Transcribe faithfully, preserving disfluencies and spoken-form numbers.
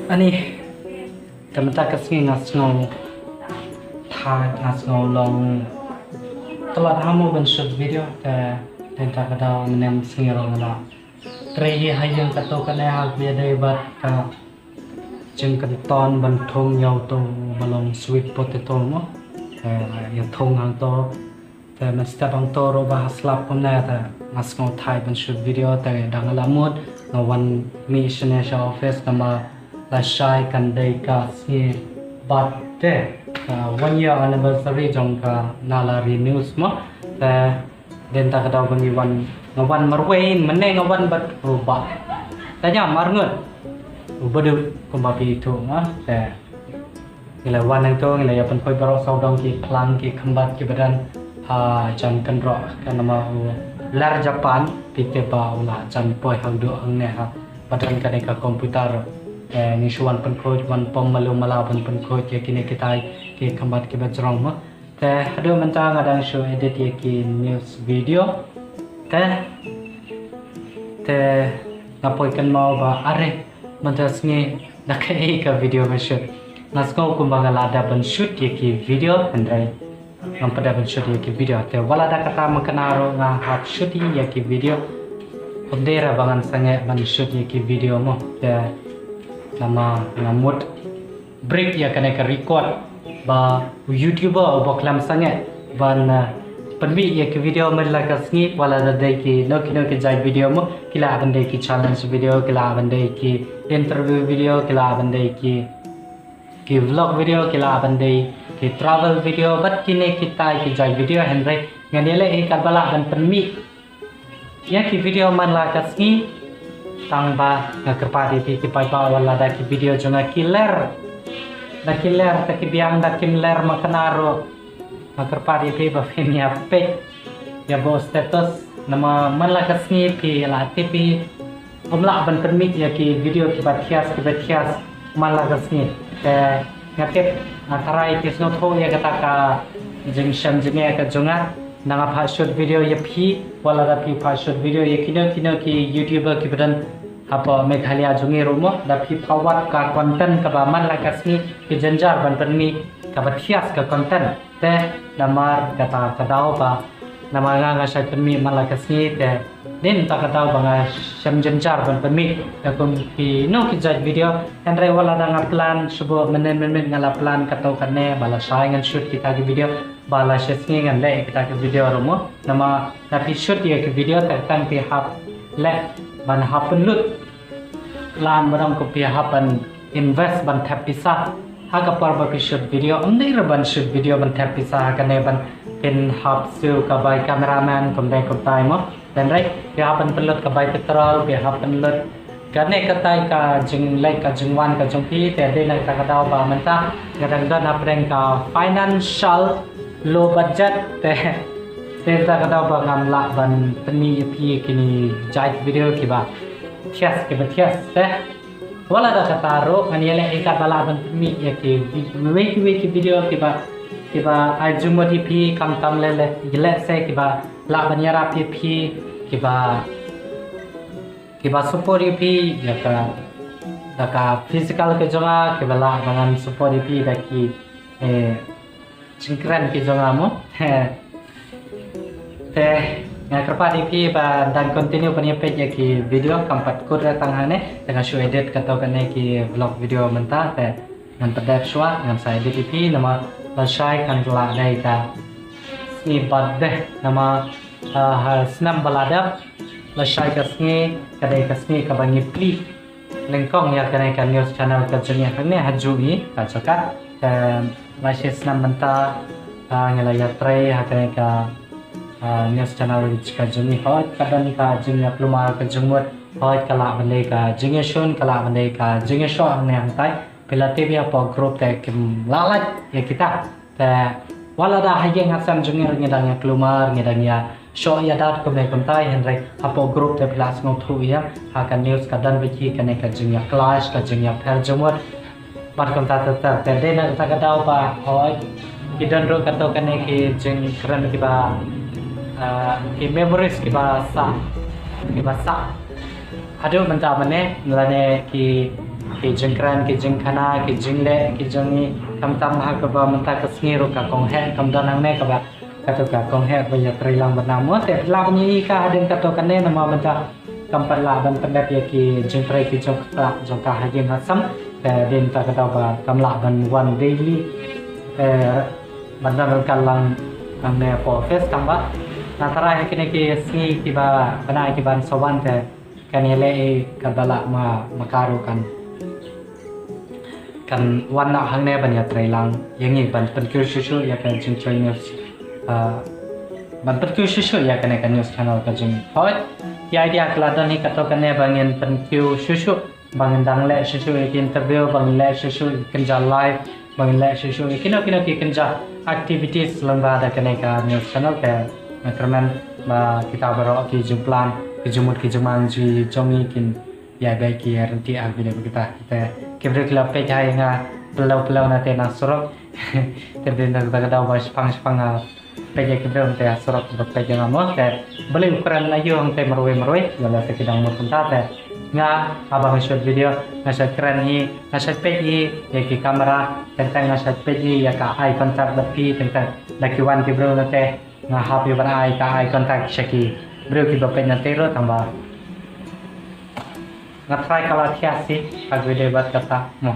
Ani, te mynta ka sngi nga sngew thait, nga sngew long tlot ha mo ban shoot video, te mynta ka daw mynne sngi ruh nga la trei ha ïing kato kane ha ka ïadei bad ka jingkynton ban thung ïa uto ba long sweet potato mo. Te ïa thung hangto. Te mynstep hangto ruh ba ha slap kumne te nga sngew thait ban shoot video, te da nga la mut nga wan mih shane sha office namar lashai kan dei ka sngi birthday, ka one year anniversary jong ka Nalari News mo. Te dei mynta ka daw ba ngi wan, nga wan marwei, mynne nga wan bad u Bah Tanya Marngut, u Badut kumba phi ithuh mo. Te ngi la wan hangto, ngi la ïa pynkhuid baroh sawdong ki phlang ki khymbat kiba don ha jan kynroh, ka namar u ler Japan, phi tip ba u la jan poi hangduh hangne ha ba don kane ka computer. Eh, ngi shu wan pynkhuid, wan pom malu mala ban pynkhuid ïa kine kitai ki khymbat kiba jrong mo. Te haduh mynta nga dang shu edit ïa ki news video. Te, te nga poi kynmaw ba are mynta sngi da kaei ka video ban shoot. Nga sngew kumba nga la dep ban shoot ïa ki video, hynrei ngam pat dep ban shoot ïa ki video. Te wat la da kata mynta ruh nga hap shoot ïa ki video. Ym dei re ba ngan sangeh ban shoot ïa ki video mo. Te namar nga mut break ïa kane ka record ba u YouTuber uba khlem sangeh ban, eh, pynmih ïa ki video man la ka sngi, wat la da dei kino kino ki jait video mo, ki lah ban dei ki challenge video, ki lah ban dei ki interview video, ki lah ban dei ki, ki vlog video, ki lah ban dei ki travel video, bad kine kitai ki jait video, hynrei ngan ïaleh hi katba lah ban pynmih ïa ki video man la ka sngi. Tang ba nga kyrpad ïa phi ki paidbah, wat la da ki video jong nga ki ler, da ki ler, da ki biang, da kim ler mynta ruh, nga kyrpad ïa phi ba phin ïa peit ïa ba u status, namar man la ka sngi phi la tip hi, ym lah ban pynmih ïa ki video kiba thias kiba thias man la ka sngi. Te nga tip, nga tharai phi sngewthuh ïa kata ka jingshem jingeh ka jong nga. Na nga phah shoot video ïa phi, wat la da phi phah shoot video ïa kino kino ki YouTuber kiba don hapoh Meghalaya jong ngi ruh mo, da phi phah wad ka content kaba man la ka sngi ki jynjar ban pynmih, kaba thias ka content. Te namar kata ka daw ba namar nga nga shait pynmih man la ka sngi, te dei mynta ka daw ba nga shem jynjar ban pynmih ïa kum kino ki jait video. Hynrei wat la da nga plan shuh mynne mynmiet, nga la plan kato kane ba lashai ngan shoot kita ki video, ba la shi sngi ngan leh kita ki video ruh mo. Namar na phi shoot ïa ki video te tang phi hap leh ban hap pynlut, lane ba dang ko phi hap ban invest ban thep pisa ha ka por ba phi shoot video. Ym dei re ban shoot video ban thep pisa ha kane ban phin hap siew ka bai cameraman kumne kumtai mo. Hynrei phi hap ban pynlut ka bai petrol, phi hap pynlut kane katai ka jingleit ka jingwan ka jong phi. Te dei na kata ka daw ba mynta nga dang don hapdeng ka financial low budget, te dei na kata ka daw ba ngam lah ban pynmih ïa phi kine jait video kiba thias kiba thias. Te wat la da kata ruh ngan ïaleh hi katba lah ban pynmih ïa ki vi-, kiwei kiwei ki video kiba, kiba ai jingmut ïa phi, khamtam leh leh, lehse kiba lah ban ïarap ïa phi, kiba, kiba support ïa phi ïa ka, da ka physical ka jong nga, kiba lah ban support ïa phi da ki, eh, jingkren ki jong nga mo. Te nga kyrpad ïa phi ba dang continue ban ïa peit ïa ki video, kam pat kut re tang hangne, te nga shu edit kato kane ki vlog video mynta, te ngan pat dep shuwa ngan sa edit ïa phi, namar lashai kan lah dei ka sngi birthday, namar, ah, ha snem ba la dep lashai ka sngi ka dei ka sngi kaba ngi plie lyngkong ïa kane ka news channel ka jong ngi hangne ha Jowai ka jaka. Te lashai snem mynta, ah, ngi la ïatrei ha kane ka, ah, news channel ka jong ngi. Hooid ka don ka jingïakulmar ka jingmut, hooid ka lah ban dei ka jingïashun, ka lah ban dei ka jingïashoh hangne hangtai. Phi la tip ïa hapoh group te kim lah lait ïa kita. Te wat la da ha ïing ha sem jong ngi ngi dang ïakulmar, ngi dang ïashoh ïadat kumne kumtai, hynrei hapoh group te phi la sngewthuh ïa ha ka news ka don beit hi kane ka jingïa clash, ka jingïapher jingmut. Bad kumta ter ter, te dei na kata ka daw ba hooid ki don ruh kato kane ki jingkren kiba, ah, ki memories kiba sah, kiba sah haduh mynta mynne, lane ki, ki jingkren, ki jingkhana, ki jingleh, ki jong ngi, khamtam ha kaba mynta ka sngi ruh ka kong heh kam don hangne kaba, kato ka kong heh ba ïatrei lang bad nga mo. Te phi lah ban ïohi ka hadien kato kane namar mynta kam pat lah ban pyndep ïa ki jingtrei ki jong ka, jong ka ha ïing ha sem. Te hadien ta ka daw ba kam lah ban wan daily. Te ban don ryngkat lang hangne hapoh office tang ba nga tharai ha kine ki sngi kiba bnai kiban sa wan te kan ïaleh ïa ka ba lah ma, ma ka ruh kan, kan wan noh hangne ban ïatrei lang ïa ngi ban pynkiew shuh shuh ïa ka jingtrei news, ah, ban pynkiew shuh shuh ïa kane ka news channel ka jong ngi. Hooid, ïa idea ka la don hi kato kane ba ngin pynkiew shuh shuh, ba ngin dang leh shuh shuh ïa ki interview, ba ngin leh shuh shuh ïa ki kynja live, ba ngin leh shuh shuh ïa kino kino ki kynja activities lyngba da kane ka news channel. Te nga kyrmen ba kita baroh ki jingplan, ki jingmut, ki jingmang jong ngi kin ïa bad ki ryntih ha ki video kita. Te ki briew ki la peit ha ïa nga pyllew pyllew na te na surok. Te dei na ka daw ba shipang shipang, ah, peit ïa ki briew te ha surok ba peit ïa nga mo. Te balei u kren aïu hangte marwei marwei, ïa la te ki dang mut kumta. Te nga haba nga shoot video nga shait kren hi, nga shait peit hi ïa ki camera, teng teng nga shait peit hi ïa ka eye contact bad phi, teng teng la ki wan ki briew na te nga hap ïa ban ai ka eye contact sha ki briew kiba peit na te ruh tang ba nga tharai ka la thiah hi ha ka video bad kata mo.